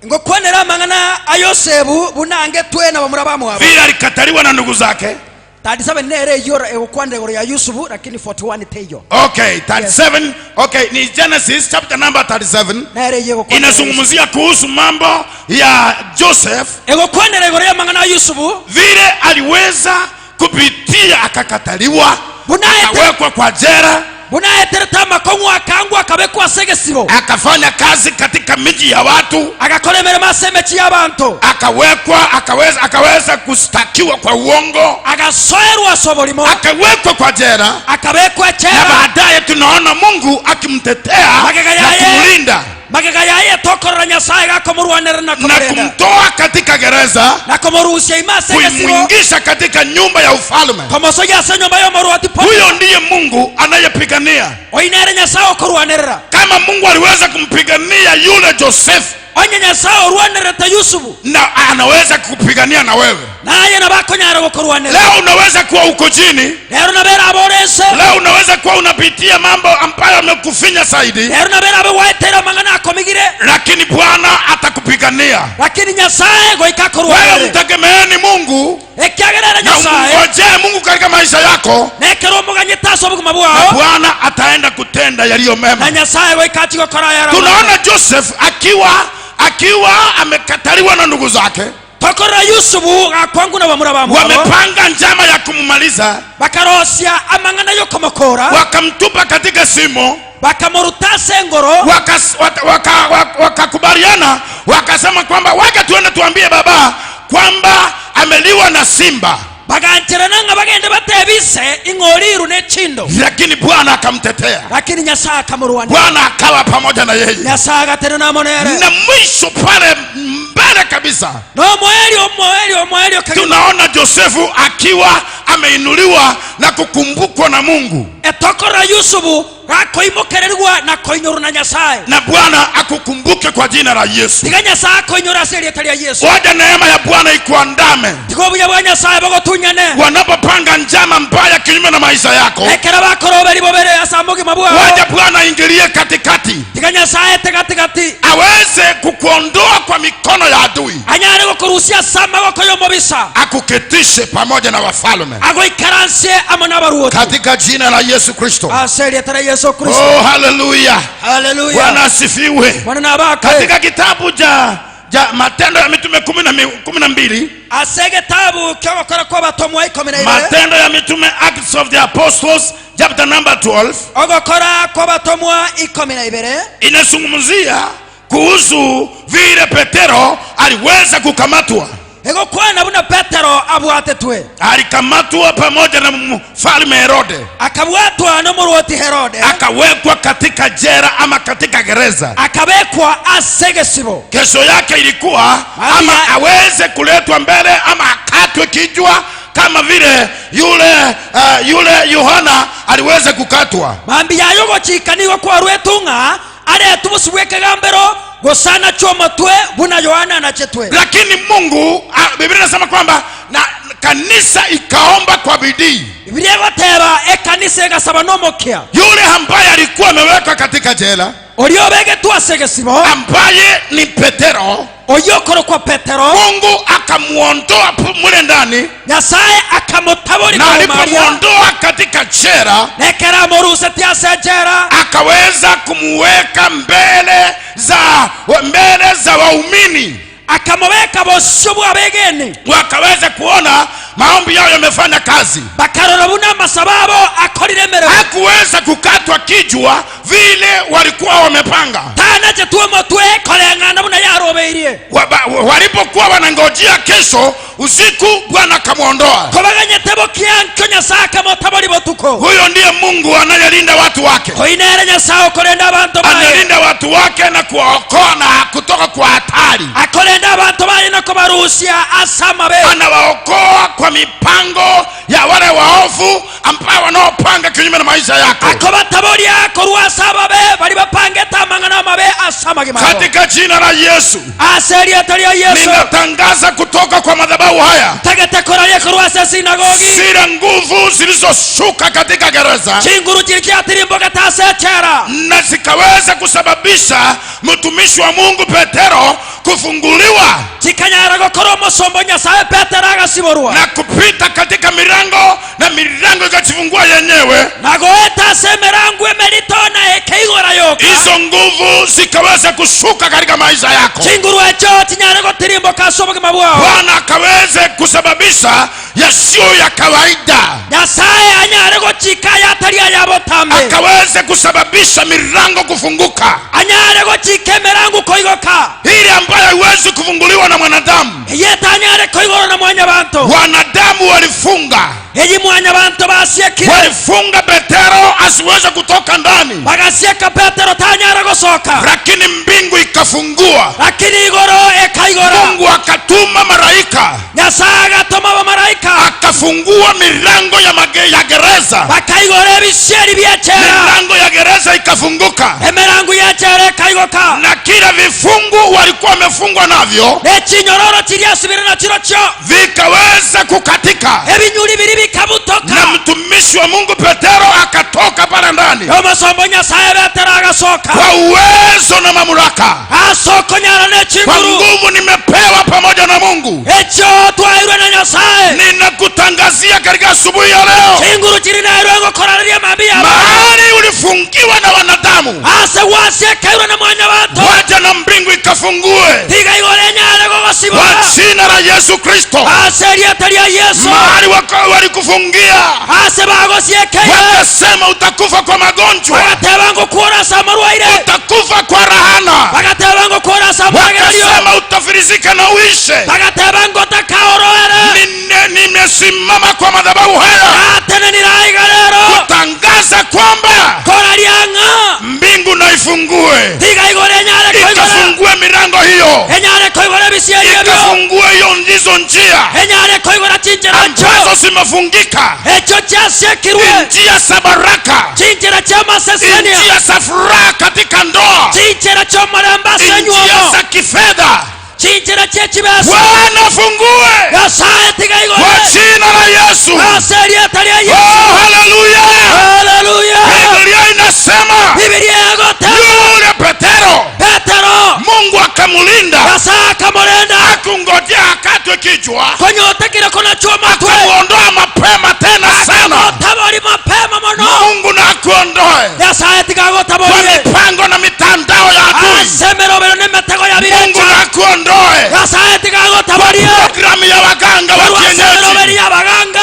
Ngokwanera mangana ayosebu bunange twe na bamura bamwabo. Vile alikataliwa na ndugu zake. 37 nere yora ekwandegoro ya Yusufu, lakini 41 teyo. Okay, 37. Yes. Okay, ni Genesis chapter number 37. Nere yego inazungumzia kuhusu mambo ya Joseph. Egokwanera ya mangana Yusufu vile aliweza kupitia akakataliwa, akawekwa kwa jela, akafanya kazi katika miji ya watu, akawekwa, akaweza kustakiwa kwa uongo, akawekwa kwa jela, na baadaye tunaona Mungu akimtetea na kumlinda na kumtoa katika gereza na kumuingisha katika nyumba ya ufalme. Huyo ndiye Mungu anayepigania. Kama Mungu aliweza kumpigania yule Joseph, na anaweza kukupigania na wewe. Leo unaweza kuwa uko chini, leo unaweza kuwa unapitia mambo ambayo yamekufinya zaidi, lakini Bwana atakupigania. Wewe mtegemeeni Mungu na umngojee Mungu katika maisha yako, na Bwana ataenda kutenda yaliyo mema. Tunaona Joseph akiwa amekataliwa na ndugu zake. Wamepanga njama ya kumumaliza, wakamtupa katika simo, wakakubaliana, wakasema kwamba wacha tuende tuambie baba kwamba ameliwa na simba. Lakini Bwana akamtetea, Bwana akawa pamoja na yeye. Na mwisho pale mbele kabisa tunaona Josefu akiwa ameinuliwa na kukumbukwa na Mungu. Na Bwana akukumbuke kwa jina la Yesu. Wacha neema ya Bwana ikuandame. Wanapopanga njama mbaya kinyume na maisha yako, wacha Bwana aingilie katikati, aweze kukuondoa kwa mikono ya adui, akuketishe pamoja na wafalme katika jina la Yesu Kristo. Oh, hallelujah. Hallelujah. Bwana asifiwe. Katika kitabu cha Matendo ya Mitume 12, Matendo ya Mitume, Acts of the Apostles chapter number 12, inazungumzia kuhusu vile Petero aliweza kukamatwa. Alikamatwa pamoja na mfalme Herode, akawekwa katika jela ama katika gereza. Kesho yake ilikuwa ama aweze kuletwa mbele ama akatwe kichwa kama vile yule Yohana aliweza kukatwa. Lakini Mungu, Biblia inasema kwamba na kanisa ikaomba kwa bidii. Yule ambaye alikuwa amewekwa katika jela, ambaye ni Petero, Mungu akamuondoa mule ndani, na alipomuondoa katika jela, akaweza kumuweka mbele za waumini. Akamoweka bosio bwa begeni. Wakaweza kuona maombi yao yamefanya kazi. Bakarora buna masababo akorire mere. Hakuweza kukatwa kichwa vile walikuwa wamepanga. Tana chetuo motwe kolengana buna yarobeirie. Walipokuwa wanangojea kesho usiku, Bwana akamuondoa. Kobaganyete bokianko Nyasaye akamota botuko. Huyo ndiye Mungu anayelinda watu wake. Koinere Nyasaye okorenda abantu baye. Analinda watu wake na kuwaokoa na kutoka kwa hatari. Akorenda abantu baye na kubaruhusia asamabe. Anawaokoa kwa mipango ya wale waovu ambao wanaopanga kinyume na maisha yako. Akobataboria korwa sababe bali bapangeta mangana mabe asamage. Katika jina la Yesu. Aseria taria Yesu. Ninatangaza kutoka kwa madhabahu haya. Tagata koraria korwa sinagogi. Zile nguvu zilizoshuka katika gereza. Chinguru chirikiatirimboka tasechera. Na zikaweza kusababisha mtumishi wa Mungu Petero kufunguliwa. Chikanyara gokoro mosombo Nyasaye Petero agasiborwa. Na kupita katika milango na milango ikajifungua yenyewe. Na goeta semerangu emerito na ekeigora yoka. Hizo nguvu zikaweza kushuka katika maisha yako. Chinguru echo chinyara gotirimboka soboke mabwao. Bwana akaweze kusababisha yasiyo ya kawaida. Nyasaye anyare gochika yataria yabotambe. Akaweze kusababisha milango kufunguka. Anyare gochika milango koigoka. Ile ambayo haiwezi kufunguliwa na mwanadamu. Yeta anyare koigora na mwanyabantu. Wanadamu walifunga. Eji mwanyabantu basiekire. Walifunga Petero asiweze kutoka ndani. Bagasieka Petero tanyara gosoka. Lakini mbingu ikafungua. Lakini igoro ekaigora. Mungu akatuma malaika. Nyasaye agatuma malaika. Akafungua milango ya gereza. Bakaigora ebisieri byechera. Milango ya gereza ikafunguka. Emilango ya chera ekaigoka. Na kila vifungu walikuwa wamefungwa navyo. Nechinyororo chiriasubira na chirocho. Vikaweza kukatika. Ebinyuri biri bikabutoka. Na mtumishi wa Mungu Petero akatoka pale ndani. Omasombo Nyasaye Petero agasoka. Kwa uwezo na mamlaka. Asokonyara nechinguru. Kwa nguvu nimepewa pamoja na Mungu. Echo twairwe na Nyasaye. Ninakutangazia katika asubuhi ya leo. Chinguru chirinairwe gokoraria mabia. Mahali ulifungiwa na wanadamu. Ase wasiekairwe na mwanyabantu. Wacha na mbingu ikafungue. Tiga igore nyare gogosibora. Kwa jina la Yesu Kristo. Aseria taria Yesu. Mahali walikufungia. Ase bagosiekairwe. Wakasema utakufa kwa magonjwa. Bagateba ngo kuora samarwaire. Utakufa kwa rahana. Bagateba ngo kuora samarwaire. Wakasema utafilisika na uishe. Bagateba ngo takaoroere. Nimesimama kwa madhabahu haya. Atene niraigarero. Kutangaza kwamba korarianga mbingu na ifungue. Tiga igore nyare koigora. Ikafungue milango hiyo. Enyare koigora bisieri ebyo. Ikafungue hiyo ndizo njia. Enyare koigora chinjera ambazo zimefungika. Echo chasiekirwe. Njia za baraka. Chinjera cha masesenia. Njia za furaha katika ndoa. Chinjera cha maramba senyuomo. Njia za kifedha. Chinjera chechibesa. Bwana fungue. Nyasaye tiga igore. Kwa jina la Yesu. Aseria taria Yesu. Oh, haleluya. Haleluya. Biblia inasema. Biblia yagota. Yule Petero. Petero. Mungu akamlinda. Nyasaye akamlinda. Hakungojea akatwe kichwa. Konyotekire kona choma twe. Akamuondoa mapema tena sana. Akamutabori mapema mono. Mungu na akuondoe. Nyasaye tiga agotaborie. Kwa mipango na mitandao ya adui. Asemero bero ne mitego ya birecha. Mungu na akuondoe. Nyasaye tiga agotaborie. Kwa programu ya waganga wa kienyeji.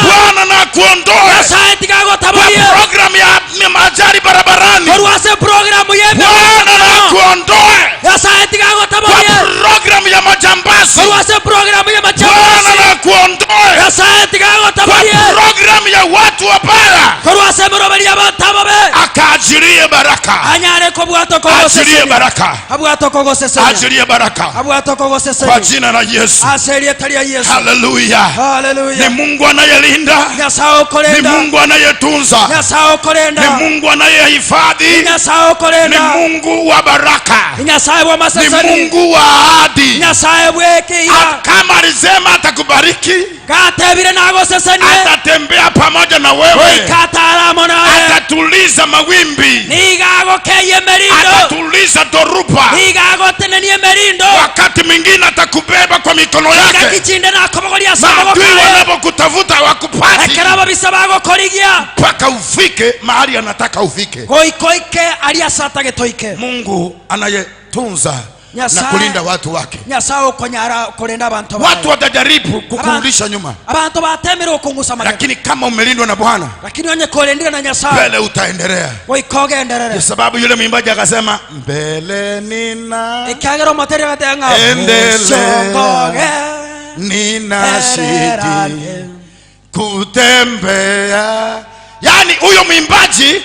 Bwana na akuondoe. Nyasaye tiga agotaborie. Kwa programu ya majari barabarani. Korwase programu ya Bwana na akuondoe. Nyasaye tiga agotaborie. Kwa programu ya majambazi. Korwase programu ya majambazi. Bwana na akuondoe. Nyasaye tiga agotaborie. Kwa programu ya watu wabaya. Korwase muroberi y'abantu Akaajirie baraka. Anyare kobwato kogosesenia. Ajirie baraka. Abwato kogosesenia. Ajirie baraka. Abwato kogosesenia. Kwa jina la Yesu. Aseria taria Yesu. Haleluya. Haleluya. Ni Mungu anayelinda. Nyasaye okorenda. Ni Mungu anayetunza. Nyasaye okorenda. Ni Mungu anayehifadhi. Nyasaye okorenda. Ni Mungu wa baraka. Nyasaye wa maseseni. Ni Mungu wa ahadi. Nyasaye bwekiya. Kama alisema atakubariki. Gatebire nagosesenie. Atatembea pamoja na wewe. Kataramo nawe. Atatuliza mawimbi. Nigagokeye merindo. Atatuliza dhoruba. Nigagotenenie merindo. Wakati mwingine atakubeba kwa mikono yake. Ngakichinde nakobogoria sabago Maadui kae. wanapokutafuta wakupati. Ekerabo bisabago korigia. Mpaka ufike mahali anataka ufike. Goikoike aliasata getoike. Mungu anayetunza na kulinda watu wake. Watu watajaribu kukurudisha nyuma, lakini kama umelindwa na Bwana, mbele utaendelea. Kwa sababu yule mwimbaji akasema, mbele nina endelea, nina shidi kutembea. Yani huyo mwimbaji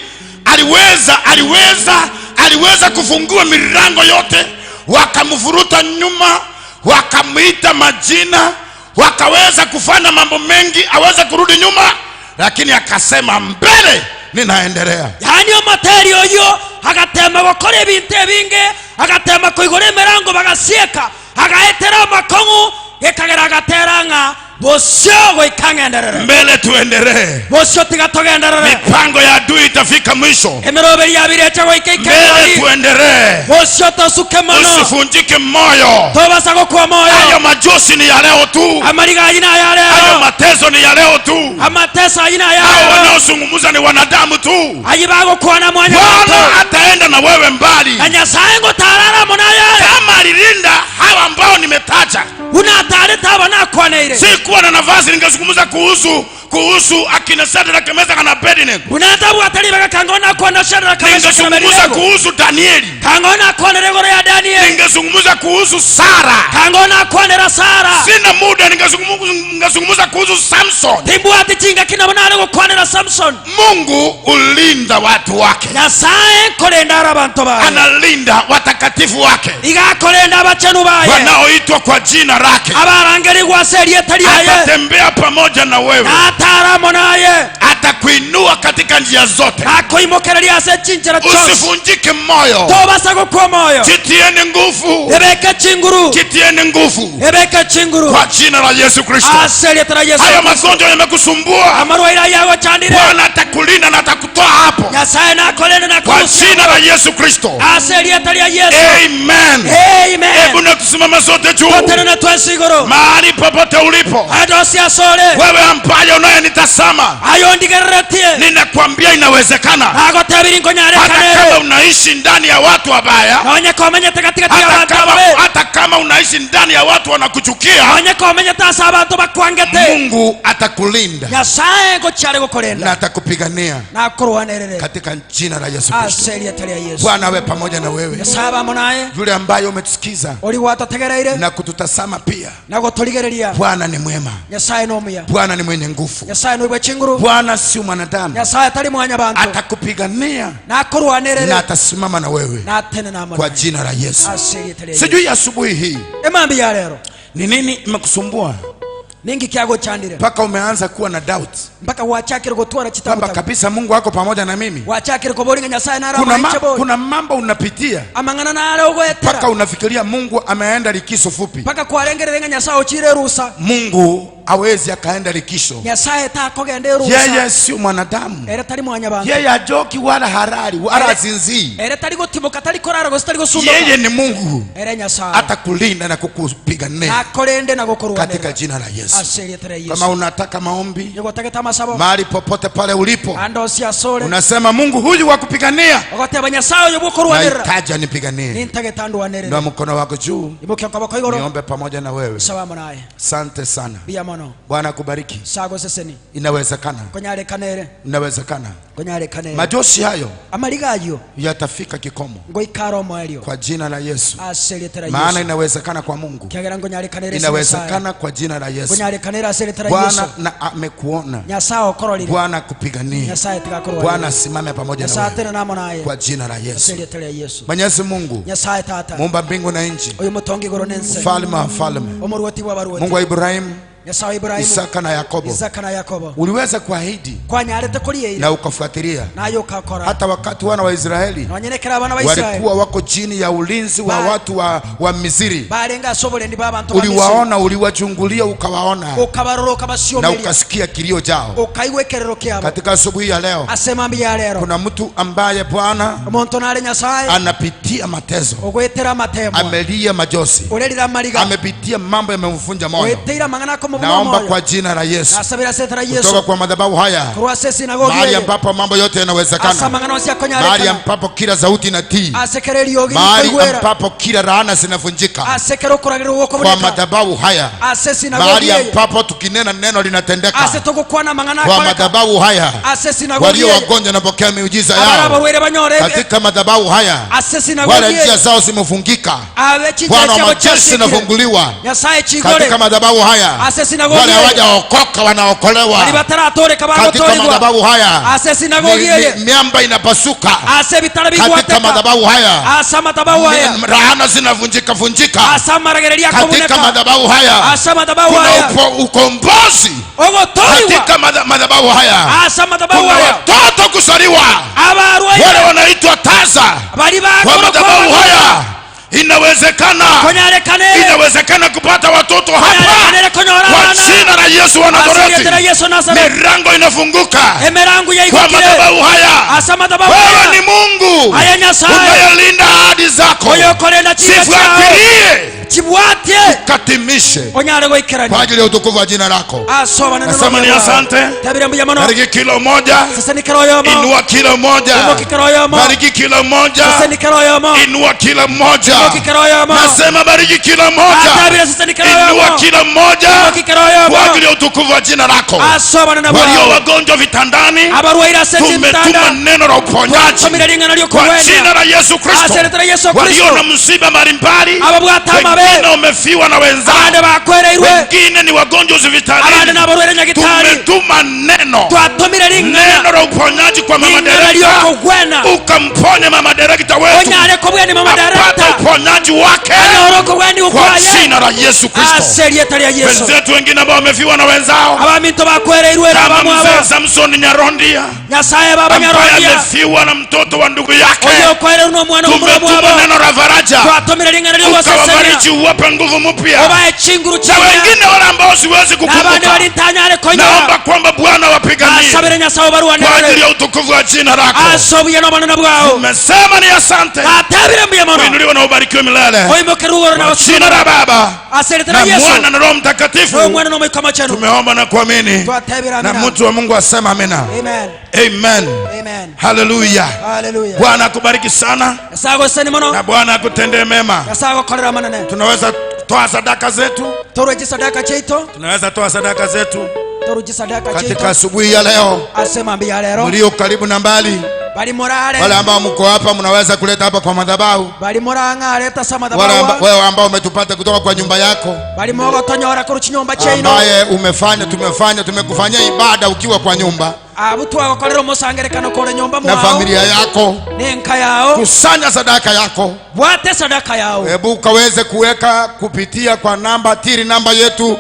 aliweza kufungua milango yote, wakamvuruta nyuma, wakamuita majina, wakaweza kufanya mambo mengi aweze kurudi nyuma, lakini akasema mbele ninaendelea. Yani omateri oyo agatema gukora ebintu ebinge, agatema kuigura emirango bagasieka, agaetera makongu ekagera agateranga Mbele tuendelee. Mipango ya adui itafika mwisho. Mbele tuendelee. Usivunjike moyo. Hayo majosi ni ya leo tu. Hayo mateso ni ya leo tu. Hao wanaozungumza ni wanadamu tu. Bwana ataenda na wewe mbali. Kama alilinda hawa ambao nimetaja, sikuwa na nafasi ningezungumza kuhusu akina Shadraka, Meshaki na Abednego. Ningezungumza kuhusu Danieli. Ningezungumza kuhusu Sara. Sina muda, ningezungumza kuhusu Samson. Mungu ulinda watu wake. Analinda watakatifu wake wanaoitwa kwa jina lake. Atatembea pamoja na wewe. Atakuinua katika njia zote. Usivunjike moyo. Jitieni nguvu. Jitieni nguvu kwa jina la Yesu Kristo. Hayo magonjwa yamekusumbua, Bwana atakulinda na atakutoa hapo kwa jina la Yesu Kristo. Amen. Hebu na tusimame sote juu. Mahali popote ulipo, wewe ambaye unayenitazama, ninakwambia inawezekana. Hata kama unaishi ndani ya watu wabaya, hata kama unaishi ndani ya watu wanakuchukia, Mungu atakulinda na atakupigania katika jina la Yesu Kristo. Bwana awe pamoja na wewe. Yule ambaye umetusikiza na kututazama pia, Bwana ni mwema. Bwana ni mwenye nguvu. Bwana si mwanadamu. Atakupigania na atasimama na wewe kwa jina la Yesu. Sijui asubuhi hii ni nini imekusumbua mpaka umeanza kuwa na doubt, kwamba kabisa Mungu wako pamoja na mimi. Kuna mambo unapitia mpaka unafikiria Mungu ameenda likizo fupi. Mungu hawezi akaenda likizo. Yeye sio mwanadamu. Yeye hajoki wala harari wala zinzii. Yeye ni Mungu. Atakulinda na kukupigania katika jina la Yesu. Kama unataka maombi, mahali popote pale ulipo, unasema Mungu huyu wa kupigania, nahitaji anipiganie. Na mkono wako juu, niombe pamoja na wewe. Asante sana. Bwana akubariki. Inawezekana. Inawezekana. Majosi hayo yatafika kikomo kwa jina la Yesu. Maana inawezekana kwa Mungu. Inawezekana kwa jina la Yesu. Bwana na amekuona. Bwana kupigania. Bwana simame pamoja na wewe kwa jina la Yesu. Mwenyezi Mungu, muumba mbingu na nchi, mfalme wa falme, Mungu wa Ibrahimu, Isaka na Yakobo, uliweza kuahidi na ukafuatilia. Hata wakati wana wa Israeli walikuwa wako chini ya ulinzi wa watu wa Misri, uliwaona, uliwachungulia, ukawaona na ukasikia kilio chao. Katika asubuhi ya leo, kuna mtu ambaye Bwana anapitia mateso, amelia majosi, amepitia mambo yamemvunja moyo. Naomba kwa jina la Yesu, kutoka kwa madhabahu haya, mahali ambapo mambo yote yanawezekana, mahali ambapo kila sauti inatii, mahali ambapo kila laana zinavunjika, kwa madhabahu haya, mahali ambapo tukinena neno linatendeka, kwa madhabahu haya, walio wagonjwa wanapokea miujiza yao katika madhabahu haya, wale njia zao zimefungika, Bwana wa majeshi zinafunguliwa katika madhabahu haya, wale hawajaokoka wanaokolewa katika madhabahu haya, miamba inapasuka katika madhabahu haya, laana zinavunjika vunjika katika madhabahu haya, kuna ukombozi katika madhabahu haya, kuna watoto kuzaliwa wale wanaitwa taza kwa madhabahu haya. Inawezekana, inawezekana kupata watoto hapa kwa jina la Yesu wa Nazareti. Milango inafunguka kwa madhabahu haya. Wewe ni Mungu unayelinda ahadi zako, sifuatilie, ukatimishe kwa ajili ya utukufu wa jina lako. Nasema ni asante. Bariki kila mmoja, inua kila mmoja, bariki kila mmoja, inua kila mmoja. Nasema bariki kila mmoja, inua kila mmoja kwa ajili ya utukufu wa jina lako. Walio wagonjwa vitandani, tumetuma neno la uponyaji kwa jina la Yesu Kristo. Walio na msiba mbalimbali, wengine wamefiwa na wenzao, wengine ni wagonjwa hospitalini, tumetuma neno, neno la uponyaji kwa mama director, ukamponye mama director wetu, apate uponyaji wake kwa jina la Yesu Kristo. Wenzetu wengine ambao wamefiwa na wenzao, kama mzee Samson Nyarondia ambaye amefiwa na mtoto wa ndugu yake, tumetuma neno la faraja, ukawabariki, uwape nguvu mpya. Na wengine wale ambao siwezi kukumbuka, naomba kwamba Bwana wapiganie kwa ajili ya utukufu wa jina lako. Nimesema ni asante. Uinuliwe na ubarikiwe milele. Kwa jina la Baba na Mwana na Roho Mtakatifu tumeomba na kuamini, na mtu wa Mungu asema amina. Amen. Amen. Hallelujah. Bwana akubariki sana na Bwana akutendee mema. Tunaweza toa sadaka zetu, tunaweza toa sadaka zetu katika asubuhi ya leo. Mlio karibu na mbali, wale ambao mko hapa mnaweza kuleta hapa kwa madhabahu, wale ambao umetupata kutoka kwa nyumba yako, ambaye umefanya, tumefanya, tumekufanyia ibada ukiwa kwa nyumba na familia yako, kusanya sadaka yako, hebu ukaweze kuweka kupitia kwa namba tiri namba yetu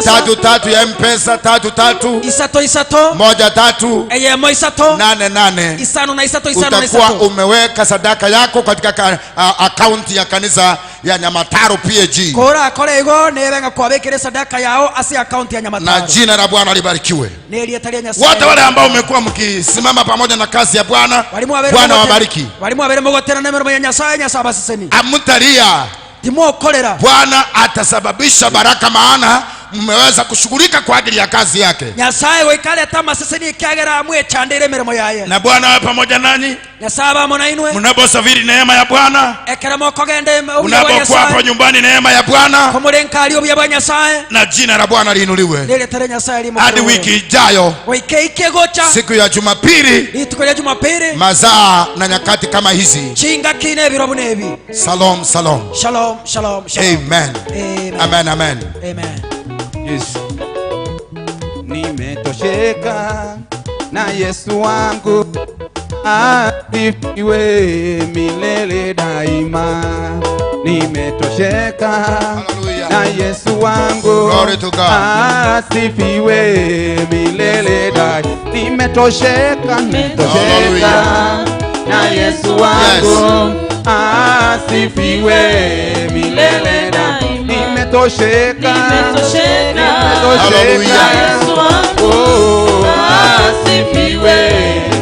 33 ya M-Pesa 33 13 88. Utakuwa umeweka sadaka yako katika akaunti ya kanisa ya Nyamataro PAG, na jina la Bwana libarikiwe. Wote wale ambao mmekuwa mkisimama pamoja na kazi ya Bwana, Bwana wabariki. Amtalia, Bwana atasababisha baraka, maana mmeweza kushughulika kwa ajili ya kazi yake. Na Bwana awe pamoja nanyi mnaposafiri, neema ya Bwana, mnapokuwa hapo nyumbani, neema ya Bwana, na jina la Bwana liinuliwe hadi wiki ijayo, siku ya Jumapili, mazaa na nyakati kama hizi. Shalom, shalom. Shalom, shalom, shalom. Amen. Amen, amen. Amen. Yes. Nimetosheka na Yesu wangu, asifiwe milele daima. Nimetosheka na Yesu wangu, asifiwe milele daima. Nimetosheka, nimetosheka na Yesu wangu, asifiwe milele daima. Nimetosheka, nimetosheka na Yesu wangu, asifiwe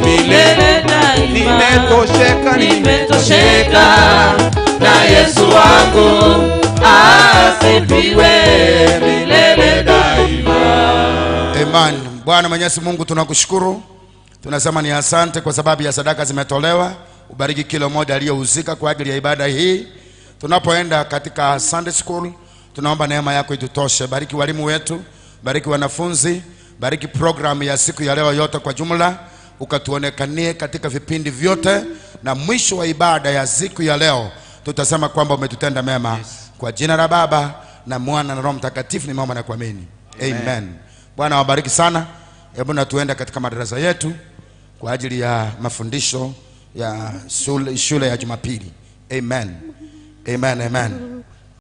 milele daima. Nimetosheka, nimetosheka na Yesu wangu, asifiwe. Asifiwe milele daima. Amen. Bwana Mwenyezi Mungu, tunakushukuru, tunasema ni asante kwa sababu ya sadaka zimetolewa. Ubariki kila mmoja aliyehusika kwa ajili ya ibada hii. Tunapoenda katika Sunday school, tunaomba neema yako itutoshe. Bariki walimu wetu, bariki wanafunzi, bariki programu ya siku ya leo yote kwa jumla, ukatuonekanie katika vipindi vyote, na mwisho wa ibada ya siku ya leo tutasema kwamba umetutenda mema. Kwa jina la Baba na Mwana na Roho Mtakatifu nimeomba na kuamini. Amen. Amen. Bwana wabariki sana. Hebu na tuende katika madarasa yetu kwa ajili ya mafundisho ya shule ya Jumapili. Amen. Amen, amen.